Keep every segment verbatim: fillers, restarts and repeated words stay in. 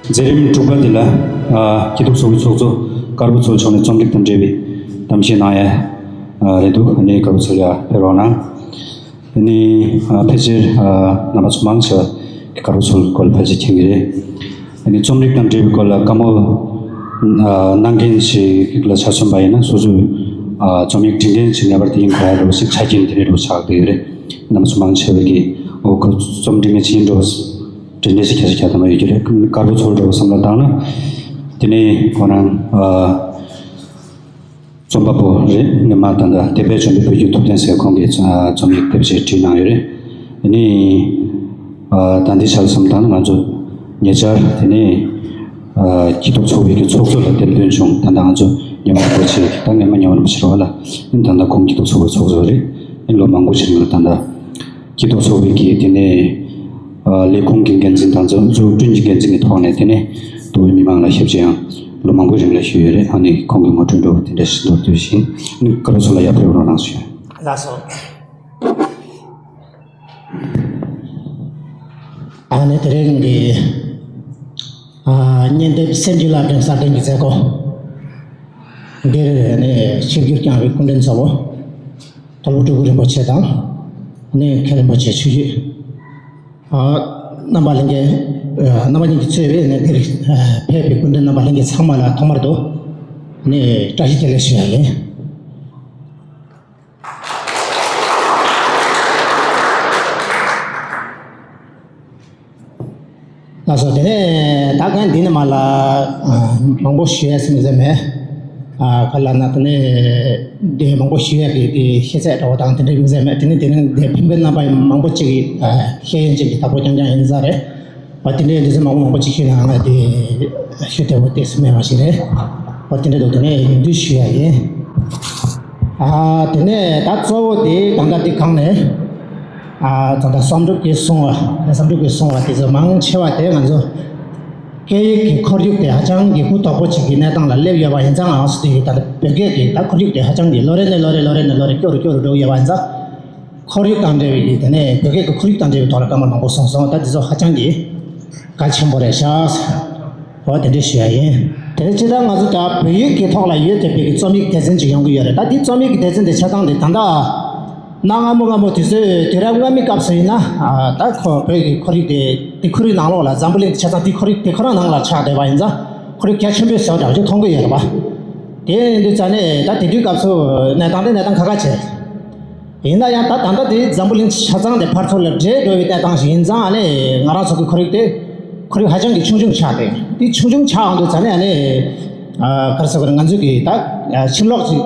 མཛད་རིམ་དྲུག་པ་འདི་ལ་ཨ་སྐྱིད་སྡུག་ཚོགས་པའི་ཚོགས་གཙོ་དཀར་པོ་མཚོ་མཆོག་ནས་རྩོམ་སྒྲིག་དང་འབྲེལ་བའི་གཏམ་བཤད་གནང་ཡ་ཨ་རེད་འདུག་ཨ་ནི་དཀར་པོ་མཚོ་ལགས་ཕེབས་རོགས་གནང་། ཨ་ནི་ཨ་ཕལ་ཆེར་ཨ་རྣམ་པ་ཚོ་མང་ཆེ་བ་དཀར་པོ་མཚོ་ལགས་སྐོར་ལ་ཕལ་ཆེར་མཁྱེན་གྱི་རེད། ཨ་ནི་རྩོམ་རིག་དང་འབྲེལ་བའི་སྐོར་ལ་བཀའ་མོལ་ཨ་གནང་མཁན་ཞིག་ལ་ཆ་མཚོན་པ་ཡིན་ན་སོ་སོའི་ཨ་རྩོམ་ཡིག་འབྲི་མཁན་ཞིག་ངེས་པར་དུ་ཡིན་དགོས་ཡ་འདྲ་བོ་ཞིག་ཆ་རྐྱེན་དེ་འདྲ་འདྲ་བོ་ཆགས་བསྡད་ཡོད་རེད། རྣམ་པ་ཚོ་མང་ཆེ་བ་གིས་ཨོ་ཁོ་རྩོམ་འབྲི་མཁན་ཞིག་ཡིན་འགྲོ་བ་དེ་འདྲ་ཞིག་ཁྱད་ཆོས་ཁྱད་མཚར་མ་ཡོད་ཀྱི་རེད། དཀར་པོ་མཚོ་ལགས་འདྲ་བོ་བསམ་བློ་བཏང་ན་དེ་ནས་ཁོ་རང་ཨ་རྩོམ་པ་པོ་རེད། སྔོན་མ་ད་ལྟ་དད་པས་བཅོམ་པའི་བོད་ཀྱི་ཐུབ་བསྟན་ཟེར་ཁོང་གིས་རྩོམ་ཡིག་དེབ་ཅིག་བྲིས་གནང་ཡོད་རེད། དེ་ནས་ཨ་ད་འདི་ཆར་བསམ་བཏང་ན་ང་ཚོ་ཉེ་ཆར་དེ་ནས་ཨ་སྐྱིད་སྡུག་ཚོགས་པའི་གི་ཚོགས་གཙོ་ལ་འདེམས་ཐོན་བྱུང་། ད་ལྟ་ང་ཚོ་ཉི་མ་རིན་པོ་ཆེ་ད་སྔོན་མ་ཉི་མ་རིན་པོ་ཆེ་རེད་བ་ལ། ཨ་ནི་ད་ལྟ་ཁོང་སྐྱིད་སྡུག་ཚོགས་པའི་ཚོགས་གཙོ་རེད། ཨ་ནི་ལོ་མང་པོ་ཞིག་རིང་ལ་ད་ལྟ་སྐྱིད་སྡུག་ཚོགས་པའི་གི་དེ་ནས་ཨ་ལས་ཁུངས་ཀྱི་འགན་འཛིན་དང་འཛུགས་སྐྲུན་གྱི་འགན་འཛིན་གྱི་ཐོག་ནས་དེ་ནས་མདོ་དབུས་མི་མང་ལ་ཞབས་ཕྱི་ཡང་ལོ་མང་པོའི་རིང་ལ་ཞུས་ཡོད་རེད། ཨ་ནི་ཁོང་གི་ངོ་སྤྲོད་འདྲ་བོ་དེ་འདྲ་ཞིག་མདོར་བསྡུས་ཤིང་། ཨ་ནི་དཀར་པོ་མཚོ་ལགས་ཡར་ཕེབས་རོགས་གནང་ཞུ། ལགས་སོ། ཨ་ནི་དེ་རིང་གི་ཨ་སྙན་དེབ་སེམས་ཀྱི་བསླབ་སྟོན་གསར་བཏོན་གྱི་མཛད་སྒོ་འདིར་ཨ་ནི་ཆིབས་བསྒྱུར་བསྐྱངས་པའི་སྐུ་མགྲོན་ཚོ་མདོ་ལུང་སྤྲུལ་སྐུ་རིན་པོ་ཆེ་དང་། ཨ་ནི་མཁན་རིན་པོ་ཆེ་ཆོས་བརྒྱུད་ཨ་རྣམ་པ་ལྷན་རྒྱས་ཨ་རྣམ་པ་གཉིས་ཀྱིས་གཙོས་པའི་ཨ་ནི་འདིར་ཨ་ཕེབས་པའི་སྐུ་མགྲོན་རྣམ་པ་ལྷན་རྒྱས་ཚང་མ་ལ་ཐོག་མར་དུ་ཨ་ནི་བཀྲ་ཤིས་བདེ་ལེགས་ཞུ་ཡ་ཡིན། ལགས་སོ། དེ་ནས་ད་ག་འདི་ནས་མར་ལ་ཨ་མང་པོ་ཞུ་ཡས་མི་ཟེར་མེད། ཨ་ག་ལ་ན་དེ་ནས་དེ་མང་པོ་ཞུ་ཡས་ཀྱི་དེ་ཤེས་ཚད་འདྲ་བོ་དང་དེ་འདྲ་ཡོད་ཟེར་མེད། དེ་ནས་དེ་ནས་དེ་ཕེབས་མཁན་རྣམ་པ་ཡང་མང་པོ་ཅིག་གིས་ཨ་ཤེས་ཡོན་ཅན་གྱི་བདག་པོ་རྐྱང་རྐྱང་ཡིན་ས་རེད། ཨ་དེ་འདྲའི་འདི་ཚོ་མང་པོ་མང་པོ་ཅིག་ཤེས་ན་ང་དེ་ཤེས་བདེ་བོ་ཏོག་ཙམ་མེད་པ་ཞིག་རེད། ཨ་དེ་འདྲ་འདུག་དེ་ནས་ཡིན་དུས་ཞུ་ཡ་ཡིན། ཨ་དེ་ནས་ད་གཙོ་བོ་དེ་ད་ལྟ་འདི་གང་ནས། ཨ་ད་ལྟ་བསམ་གྲུབ་ཀྱིས་གསུངས་པ། བསམ་གྲུབ་ཀྱིས་གསུངས་པ་དེ་ཚོ་མང་ཆེ་བ་དེ་ང་ཚོ་སྐད་ཡིག་གི་ཁོར་ཡུག་དེ་ཧ་ཅང་གི་གུ་དོག་པོ་ཅིག་གི་གནས་སྟངས་ལ་སླེབས་ཡོད་པ་ཡིན་ཙང་། ཨང་སུ་དེ་ཡིས་ད་ལྟ་བོད་སྐད་ཀྱི་ད་ཁོར་ཡུག་དེ་ཧ་ཅང་གི་ལོ་རེ་ནས་ལོ་རེ་ལོ་རེ་ནས་ལོ་རེ་སྐྱོ་རུ་སྐྱོ་རུ་འགྲོ་ཡོད་པ་ཡིན་ཙང་། ཁོར་ཡུག་དང་འབྲེལ་བའི་དེ་ནས་བོད་སྐད་ཀྱི་ཁོར་ཡུག་དང་འབྲེལ་བའི་ཐོག་ལ་བཀའ་མོལ་མང་པོ་གསུངས་སོང་། ད་དེ་ཚོ་ཧ་ཅང་གི་གལ་ཆེན་པོ་རེད་ཤག་འོ་དེ་འདྲ་ཞུ་ཡ་ཡིན། དེ་ནས་སྤྱིར་བཏང་ང་ཚོ་ད་བོད་ཡིག་གི་ཐོག་ལ་ཡོད་བསྡད་པའི་རྩོམ་ཡིག་སྡེ་ཚན་ཅིག་ཡོང་གི་ཡོད་རེད། ད་འདི་རྩོམ་ཡིག་གི་སྡེ་ཚན་དེ་ཆགས་སྟངས་དེ་ད་ལྟ་གནའ་སྔ་མོ་སྔ་མོ་དུས་ཚོད་དུས་རབས་སྔ་མའི་སྐབས་སུ་ཡིན་ན། ཨ་ད་ཁོ་བོད་ཀྱི་ཁོར་ཡུག་དེ་དེ་ཁོར་ཡུག་ནང་ལོགས་ལ་འཛམ་བུ་གླིང་དེ་ཆ་ཚང་དེ་ཁོར་ཡུག་དེ་ཁོ་རང་ནང་ལ་ཆགས་བསྡད་པ་ཡིན་ཙང་། ཁོར་ཡུག་གལ་ཆེན་པོའི་བཟོ་འདྲ་ཅིག་མཐོང་གི་ཡོད་རེད་པ། དེ་ཡིན་དུས་ཙང་ནས་ད་དེ་དུས་སྐབས་སུ་གནས་སྟངས་དེ་གནས་སྟངས་ཁག་ཁག་ཆེ། ཡིན་ན་ཡང་ད་ད་ལྟ་དེ་འཛམ་བུ་གླིང་ཆ་ཚང་དེ་ཕར་ཚུར་ལ་འདྲེས་འགྲོ་བའི་གནས་སྟངས་ཤིག་ཡིན་ཙང་། ཨ་ནི་ང་རང་ཚོ་གི་ཁོར་ཡུག་དེ་ཁོར་ཡུག་ཧ་ཅང་གི་ཆུང་ཆུང་ཆགས་ཏེ། དེ་ཆུང་ཆུང་ཆགས་འོང་དུས་ཙང་ནས་ཨ་ནི། ཨ་ག་རེ་ཟེར་དགོས་རེད། ང་ཚོས་ཀྱི་ད་ཕྱིར་ལོག་ཅིག་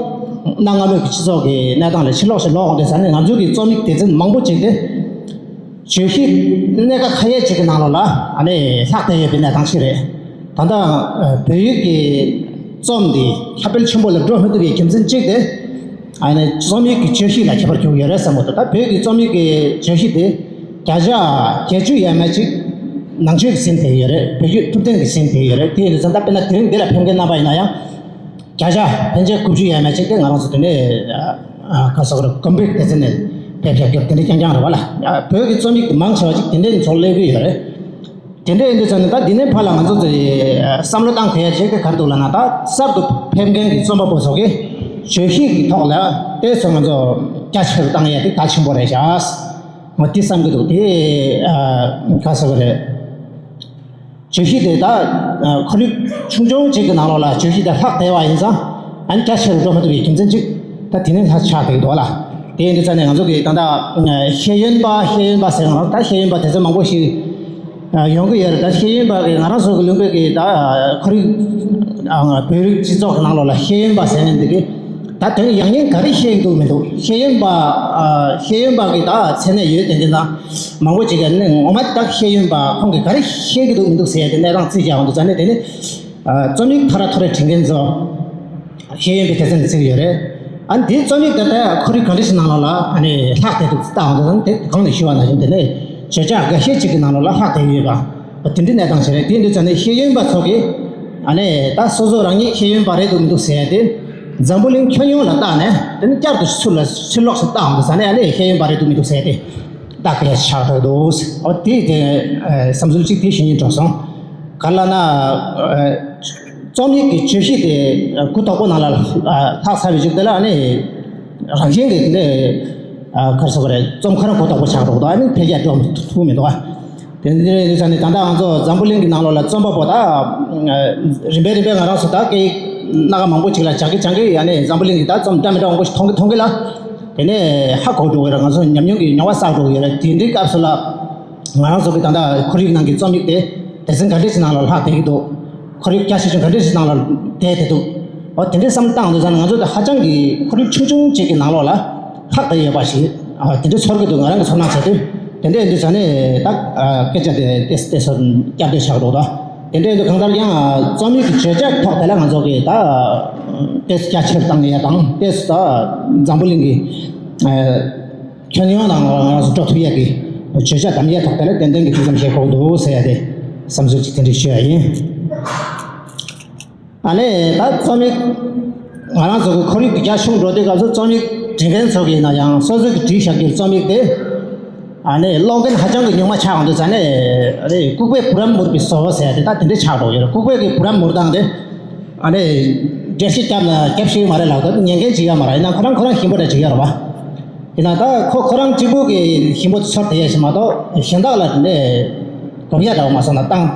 གནའ་སྔ་མོའི་གི་སྤྱི་ཚོགས་ཀྱི་གནས་སྟངས་ལ་ཕྱིར་ལོག་ཅིག་ལོག་འོང་དུས་ཙང་ནས་ང་ཚོའི་གི་རྩོམ་ཡིག་སྡེ་ཚན་མང་པོ་ཅིག་དེ་བརྗོད་གཞི་གནད་འགག་ཁ་ཤས་ཅིག་གི་ནང་ལོགས་ལ་ཨ་ནི་ལྷག་བསྡད་ཡོད་པའི་གནས་སྟངས་ཤིག་རེད། ད་ལྟ་བོད་ཡིག་གི་རྩོམ་འདི་ཁྱབ་སྤེལ་ཆེན་པོ་ལ་འགྲོ་མི་ཐུབ་པའི་རྒྱུ་མཚན་གཅིག་དེ། ཨ་ནི་རྩོམ་ཡིག་གི་བརྗོད་གཞི་ལ་ཁྱད་པར་གྱུར་ཡོད་རེད་བསམ་གྱི་འདུག་ད་བོད་ཀྱི་རྩོམ་ཡིག་གི་བརྗོད་གཞི་དེ་བརྒྱ་ཆ་བརྒྱད་ཅུ་ཡས་མས་ཅིག་ནང་ཆོས་ཀྱིས་ཟིན་བསྡད་ཡོད་རེད། བོད་བརྒྱུད་ཐུབ་བསྟན་གྱིས་ཟིན་བསྡད་ཡོད་རེད། དེ་ཡིན་དུས་ཙང་ད་དཔེར་ན་དེ་རིང་འདི་ལ་ཕེབས་མཁན་རྣམ་པ་ཡིན་ན་ཡང་བརྒྱ་ཆ་ཕལ་ཆེར་དགུ་བཅུ་ཡས་མས་ཅིག་དེ་ང་རང་ཚོ་དེ་ནས་ཨ་ག་ཟེར་དགོས་རེད། གོམ་པའི་སྡེ་ཚན་ནས་ཕེབས་ཤག་རྒྱབ་དེ་འདྲ་རྐྱང་རྐྱང་རེད་པ་ལ། བོད་ཀྱི་རྩོམ་ཡིག་མང་ཆེ་བ་ཅིག་དེ་འདྲའི་ཚོགས་སླེབས་ཀྱི་ཡོད་རེད། དེ་འདྲ་ཡིན་དུས་ཙང་ནས་ད་འདི་ནས་ཕར་ལ་ང་ཚོ་ཚོས་བསམ་བློ་བཏང་དགོས་ཡ་ཅིག་དེ་ག་རེ་འདུག་ལབ་ན། ད་གསར་དུ་ཕེབས་མཁན་གྱི་རྩོམ་པ་པོ་ཚོ་གིས་བརྗོད་གཞི་གི་ཐོག་ལ་དེ་ཚོ་ང་ཚོ་རྒྱ་ཆེ་རུ་བཏང་ཡ་དེ་གལ་ཆེན་པོ་རེད་ཤག་ང་དེ་བསམ་གྱི་འདུག་དེ་ཨ་ག་ཟེར་བ་རེད། བརྗོད་གཞི་དེ་ད་ཨ་ཁོར་ཡུག་ཆུང་ཆུང་ཅིག་གི་ནང་ལོགས་ལ་བརྗོད་གཞི་དེ་ལྷག་བསྡད་པ་ཡིན་ཙང་། ཨ་ནི་རྒྱ་ཆེ་རུ་འགྲོ་མ་ཐུབ་པའི་རྒྱུ་མཚན་ཅིག་ད་དེ་ནས་ལྷག་ཆགས་བསྡད་འདུག་ལ། དེ་ཡིན་དུས་ཙང་ནས་ང་ཚོ་གིས་ད་ལྟ་ཤེས་ཡོན་པ་ཤེས་ཡོན་པ་ཟེར་ང་རང་ད་ཤེས་ཡོན་པ་དེ་ཚོ་མང་པོ་ཞིག་ཨ་ཡོང་གི་ཡོད་རེད། ད་ཤེས་ཡོན་པ་གི་ང་རང་ཚོ་གི་ལུང་པའི་གི་ད་ཁོར་ཡུག་ཨ་བོད་རིགས་སྤྱི་ཚོགས་ཀྱི་ནང་ལོགས་ལ་ཤེས་ཡོན་པ་ཟེར་མཁན་འདི་གི་ད་དོན་ཡང་སྙིང་ག་རེ་ཤེས་ཀྱི་འདུག་མི་འདུག་ཤེས་ཡོན་པ་ཨ་ཤེས་ཡོན་པ་གི་ད་མཚན་གནས་ཡོད་དེ་འདི་ན་མང་པོ་ཅིག་གི་ནི་ངོ་མ་ད་ཤེས་ཡོན་པ་ཁོང་གིས་ག་རེ་ཤེས་ཀྱི་འདུག་མི་འདུག་ཟེར་ཡ་དེ་གནས་སྟངས་རྩིས་རྒྱག་འོང་དུས་ཙང་ནས་དེ་ནི་ཨ་རྩོམ་ཡིག་ཐོ་རེ་ཐོ་རེ་བྲིས་མཁན་ཚོ། ཤེས་ཡོན་པའི་སྡེ་ཚན་དུ་བརྩི་གི་ཡོད་རེད། ཨ་ནི་དེའི་རྩོམ་ཡིག་དེ་ལྟ་ཁོར་ཡུག་གང་འདྲ་ཞིག་ནང་ལོགས་ལ་ཨ་ནི་ལྷག་བསྡད་འདུག་ལྟ་འོང་དུས་ཙང་དེ་གོང་ནས་ཞུས་པ་ནང་བཞིན་དེ་ནས་བརྗོད་བྱ་འགའ་ཤས་ཅིག་གི་ནང་ལོགས་ལ་ལྷག་བསྡད་ཡོད་པ། དེ་འདྲའི་གནས་སྟངས་ཤིག་རེད། དེ་འདུག་ཙང་ནས་ཤེས་ཡོན་པ་ཚོ་གིས་ཨ་ནི་ད་སོ་སོ་རང་ཉིད་ཤེས་ཡོན་པ་རེད་འདུག་མི་འདུག་ཟེར་ཡ་དེ་འཛམ་བུ་གླིང་ཁྱོན་ཡོངས་ལ་བལྟས་ནས་དེ་ནི་བསྐྱར་དུ་ཚུར་ལ་ཕྱིར་ལོག་ཞིག་བལྟ་འོང་དུས་ཙང་ནས་ཨ་ནི་ཤེས་ཡོན་པ་རེད་འདུག་མི་འདུག་ཟེར་ཡ་དེ་བལྟ་དགོས་ཡ་ཆགས་འགྲོ་འདུག་འོ་དེ་དེ་བསམ་ཚུལ་གཅིག་དེ་ཞུ་སྙིང་བྲོ་སོང་། ག་ལ་ན། རྩོམ་ཡིག་གི་བརྗོད་གཞི་དེ་གུ་དོག་པོ་ནང་ལ་ལྷག་ཚར་བའི་གཞུག་དེ་ལ་ནི་རང་བཞིན་གྱིས་ནི་ག་རེ་ཟེར་དགོས་རེད། རྩོམ་ཁོ་རང་གུ་དོག་པོ་ཆགས་འགྲོ་འདུག་ཨ་ནི་འཕེལ་རྒྱས་འགྲོ་ཐུབ་མི་འདུག་དེ་འདྲ་ཡིན་དུས་ཙང་ནི་ད་ལྟ་ང་ཚོ་འཛམ་བུ་གླིང་གི་ནང་ལོགས་ལ་རྩོམ་པ་པོ་ད་རིམ་པས་རིམ་པས་ང་རང་ཚོ་ད་སྐད་ཡིག་སྣ་ཁ་མང་པོ་ཅིག་ལ་སྦྱང་གི་སྦྱང་གི་ཡ་ནི་འཛམ་བུ་གླིང་གི་ད་རྩོམ་འདྲ་མི་འདྲ་མང་པོ་ཞིག་མཐོང་གི་མཐོང་གི་ལ། དེ་ནས་ཧ་གོ་འགྲོ་གི་རེད། ང་ཚོ་ཉམས་མྱོང་གི་མྱོང་བ་བསགས་འགྲོ་གི་ཡོད་རེད། དེ་འདྲའི་སྐབས་སུ་ལ་ང་རང་ཚོ་གི་ད་ལྟ་ཁོར་ཡུག་ནང་གི་རྩོམ་ཡིག་དེ་སྡེ་ཚན་ག་འདྲ་ཞིག་ནང་ལ་ལྷག་བསྡད་ཀྱི་འདུག་ཁོར་ཡུག་རྒྱ་ཆེ་ཆུང་ག་འདྲ་ཞིག་ནང་ལ་བསྡད་བསྡད་འདུག་འོ་དེ་འདྲའི་བསམ་བཏང་དུས་ཙང་ནས་ང་ཚོ་དེ་ཧ་ཅང་གི་ཁོར་ཡུག་ཆུང་ཆུང་ཅིག་གི་ནང་ལོགས་ལ་ལྷག་བསྡད་ཡོད་པ་ཞིག་ཨ་དེ་འདྲ་ཚོར་གྱི་འདུག་ང་རང་གི་ཚོར་སྣང་བྱས་དུས། དེ་འདྲ་ཡིན་དུས་ཙང་ནས་ད་སྐད་ཆ་དེ་ཏོག་ཙམ་ཏོག་ཙམ་བསྐྱར་ཟློས་བྱ་དགོས་འདུག་དེ་འདྲ་ཡིན་དུས་གང་ལྟར་ཡང་རྩོམ་ཡིག་གི་བརྗོད་བྱ་ཐོག་དེ་ལ་ང་ཚོ་གི་ད་ཏོག་ཙམ་རྒྱ་ཆེར་བཏང་ཡས་དང་ཏོག་ཙམ་ད་འཛམ་བུ་གླིང་གི་ཁྱོན་ཡོངས་ནང་ང་རང་ཚོ་འགྲོ་ཐུབ་ཡས་ཀྱི་བརྗོད་བྱ་གདམ་ཡས་ཐོག་དེ་ལ་ཏན་ཏན་གྱི་ཐུགས་བསམ་བཞེས་དགོས་འདུག་ཟེར་ཡ་དེ་བསམ་ཚུལ་ཅིག་དེ་འདྲ་ཞུ་ཡ་ཡིན། ཨ་ནི་ད་རྩོམ་ཡིག་ང་རང་ཚོ་གི་ཁོར་ཡུག་རྒྱ་ཆུང་འགྲོ་དུས་སྐབས་སུ་རྩོམ་ཡིག་འབྲི་མཁན་ཚོ་གིས་ན་ཡང་སོ་སོ་གི་བྲིས་བཞག་རྒྱུའི་རྩོམ་ཡིག་དེ་ཨ་ནི་ཀློག་མཁན་ཧ་ཅང་གི་ཉུང་མ་ཆགས་འོང་དུས་ཙང་ནས་རེད། ལྐུགས་པས་བུ་རམ་མུར་བའི་བཟོ་ཟེར་ཡ་དེ་ད་དེ་འདྲ་ཆགས་འགྲོ་ཡོད་རེད། ལྐུགས་པས་གི་བུ་རམ་མུར་སྟངས་དེ་ཨ་ནི་འགྲེལ་བཤད་བརྒྱབ་ན་རྒྱབ་ཤེས་ཀྱི་མ་རེད་ལབ་ད་ཉན་མཁན་ཅིག་ཡོད་མ་རེད། ཡིན་ན་ཁོ་རང་ཁོ་རང་ཞིམ་པོ་འདྲ་ཅིག་ཡོད་རེད་བ། ཡིན་ན་ད་ཁོ་ཁོ་རང་གཅིག་པུ་གི་ཞིམ་པོ་ཚོར་བསྡད་ཡ་ཞིག་མ་གཏོགས་གཞན་དག་ལ་དེ་འདྲས་གོ་བ་ཡག་འདྲ་བོ་མ་སོང་ན་བཏང་།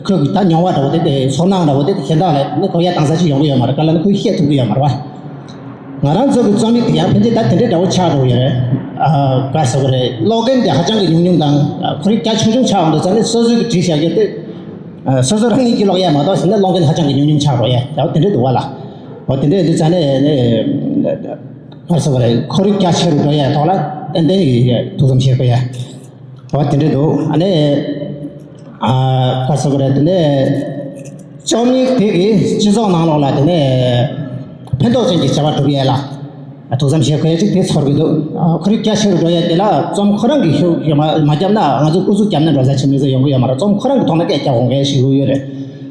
ཁོས་ད་མྱོང་བ་འདྲ་བོ་དེ་དེ་ཚོར་སྣང་འདྲ་བོ་དེ་གཞན་དག་ལ་ནི་གོ་ཡ་བཏང་ས་ཅིག་ཡོང་གི་ཡོད་མ་རེད། ག་ལ་ནི་ཁོས་བཤད་ཐུབ་ཀྱི་ཡོད་མ་རེད་བ། ང་རང་ཚོ་གི་རྩོམ་ཡིག་དེ་ཡང་ཕན་ཆད་ད་དེ་འདྲའི་འདྲ་བོ་ཆགས་འགྲོ་གི་ཡོད་རེད། ཨ་ག་ཟེར་དགོས་རེད། ཀློག་མཁན་དེ་ཧ་ཅང་གི་ཉུང་ཉུང་དང་ཁོར་ཡུག་རྒྱ་ཆུང་ཆུང་ཆགས་འོང་དུས་ཙང་ནི་སོ་སོའི་གི་བྲིས་བཞག་རྒྱུ་དེ་སོ་སོ་རང་ཉིད་ཀྱིས་ཀློག་ཡ་མ་གཏོགས་ཟེར་ན་ཀློག་མཁན་ཧ་ཅང་གི་ཉུང་ཉུང་ཆགས་འགྲོ་ཡ་ཡང་དེ་འདྲའི་འདུག་བ་ལ། འོ་དེ་འདྲའི་འདུག་ཙང་ནི་ནི་ག་ཟེར་དགོས་རེད། ཁོར་ཡུག་རྒྱ་ཆེ་རུ་འགྲོ་ཡ་ཐོག་ལ་ཏན་ཏན་གི་ཐུགས་བསམ་བཞེས་དགོས་ཡ། འོ་དེ་འདྲ་འདུག་ཨ་ནི་ཨ་ག་ཟེར་དགོས་རེད། དེ་ནས་རྩོམ་ཡིག་དེ་གིས་སྤྱི་ཚོགས་ནང་ལོགས་ལ་དེ་ནས་ཕན་ཐོགས་ཅན་གྱི་བྱ་བ་སྒྲུབ་ཡས་ལ་ཐུགས་བསམ་བཞེས་དགོས་ཡས་ཅིག་དེ་ཚོར་གྱི་འདུག་ཨ་ཁོར་ཡུག་རྒྱ་ཆེ་རུ་འགྲོ་ཡས་དེ་ལ་རྩོམ་ཁོ་རང་གིས་ཤུགས་མ་མ་བརྒྱབ་ན་ང་ཚོ་སྐུ་གཟུགས་བརྒྱབ་ན་འགྲོ་ས་ཅིག་མི་ཚེ་ཡོང་གི་ཡོད་མ་རེད། རྩོམ་ཁོ་རང་གི་ཐོག་ནས་སྐད་རྒྱག་འོང་མཁན་ཞིག་ཡོད་རེད།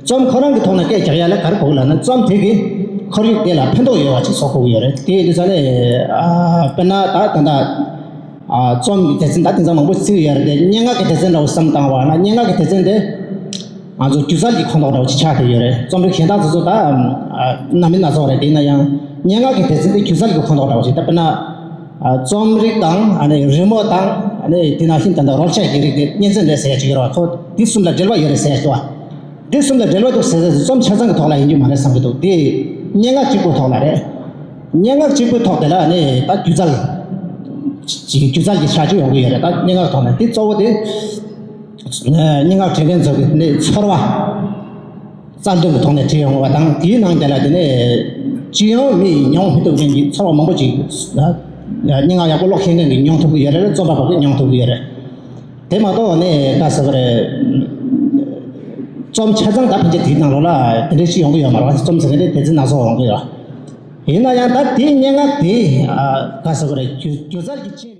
རྩོམ་ཁོ་རང་གི་ཐོག་ནས་སྐད་རྒྱག་ཡ་ལ་ག་རེ་དགོས་ལབ་ན་རྩོམ་དེ་གིས་ཁོར་ཡུག་དེ་ལ་ཕན་ཐོགས་ཡོད་པ་ཅིག་བཟོ་དགོས་ཀྱི་ཡོད་རེད། དེ་ཡིན་དུས་ཙང་ནས་ཨ་དཔེར་ན་ད་ད་ལྟ་ཨ་རྩོམ་གྱི་སྡེ་ཚན་ད་དེང་སང་མང་པོ་བརྩི་གི་ཡོད་རེད་དེ། སྙན་ངག་གི་སྡེ་ཚན་འདྲ་བོ་བསམ་བཏང་བ་ན་སྙན་ངག་གི་སྡེ་ཚན་དེ་ང་ཚོ་སྒྱུ་རྩལ་གྱི་ཁོངས་གཏོགས་འདྲ་བོ་ཅིག་ཆགས་བསྡད་ཡོད་རེད། རྩོམ་རིག་གཞན་དག་ཚོ་ཚོ་ད་ཨ་སྣ་མིན་སྣ་ཚོགས་རེད། དེ་ཡིན་ན་ཡང་སྙན་ངག་གི་སྡེ་ཚན་དེ་སྒྱུ་རྩལ་གྱི་ཁོངས་གཏོགས་འདྲ་བོ་ཅིག་ད་དཔེར་ན་ཨ་རྩོམ་རིག་དང་ཨ་ནི་རི་མོ་དང་ཨ་ནི་དེ་ནང་བཞིན་ད་ལྟ་རོལ་ཆས་ཀྱི་རིགས་དེ་གཉིས་ཚན་རེད་ཟེར་ཡ་ཅིག་ཡོད་རེད་བ། ཁོ་འདི་གསུམ་ལ་འབྲེལ་བ་ཡོད་རེད་ཟེར་ཡ་ཅིག་བ། འདི་གསུམ་ལ་འབྲེལ་བ་འདུག་ཟེར་ཟེར་རྩོམ་ཆ་ཚང་གི་ཐོག་ལ་ཡིན་རྒྱུ་མ་རེད་བསམ་གྱི་འདུག་འདི་སྙན་ངག་གཅིག་པུའི་ཐོག་ལ་རེད། སྙན་ངག་གཅིག་པུའི་ཐོག་དེ་ལ་ནི་ད་སྒྱུ་རྩལ་གྱི་སྒྱུ་རྩལ་གྱི་བྱ་སྤྱོད་ཡོང་གི་ཡོད་རེད། ད་སྙན་ངག་ཐོག་ནས་འདི་གཙོ་བོ་དེ་སྙན་ངག་བྲིས་མཁན་ཚོ་གི་ནི་ཚོར་བ་རྩལ་འདོན་གྱི་ཐོག་ནས་བྲིས་ཡོང་བ་དང་། དེའི་ནང་དེ་ལ་དེ་ནི་སྤྱི་ཡོངས་མི་ཡིས་མྱོང་མི་ཐུབ་མཁན་གྱི་ཚོར་བ་མང་པོ་ཅིག་སྙན་ངག་ཡག་པོ་ཀློག་ཤེས་མཁན་གྱིས་མྱོང་ཐུབ་ཀྱི་ཡོད་རེད། རྩོམ་པ་པོ་གིས་མྱོང་ཐུབ་ཀྱི་ཡོད་རེད། དེ་མ་གཏོགས་ནི་ག་ཟེར་བ་རེད། རྩོམ་ཆ་ཚང་ད་ཕན་ཆད་དེའི་ནང་ལོགས་ལ་དེ་འདྲའི་ཞིག་ཡོང་གི་ཡོད་མ་རེད་བ། རྩོམ་ཟེར་མཁན་དེ་སྡེ་ཚན་སྣ་ཚོགས་ཡོང་གི་ཡོད། ཡིན་ན་ཡང་ད་དེའི་སྙན་ངག་དེ་ག་ཟེར་བ་རེད། སྒྱུ་སྒྱུ་རྩལ་གྱི་ཆེད།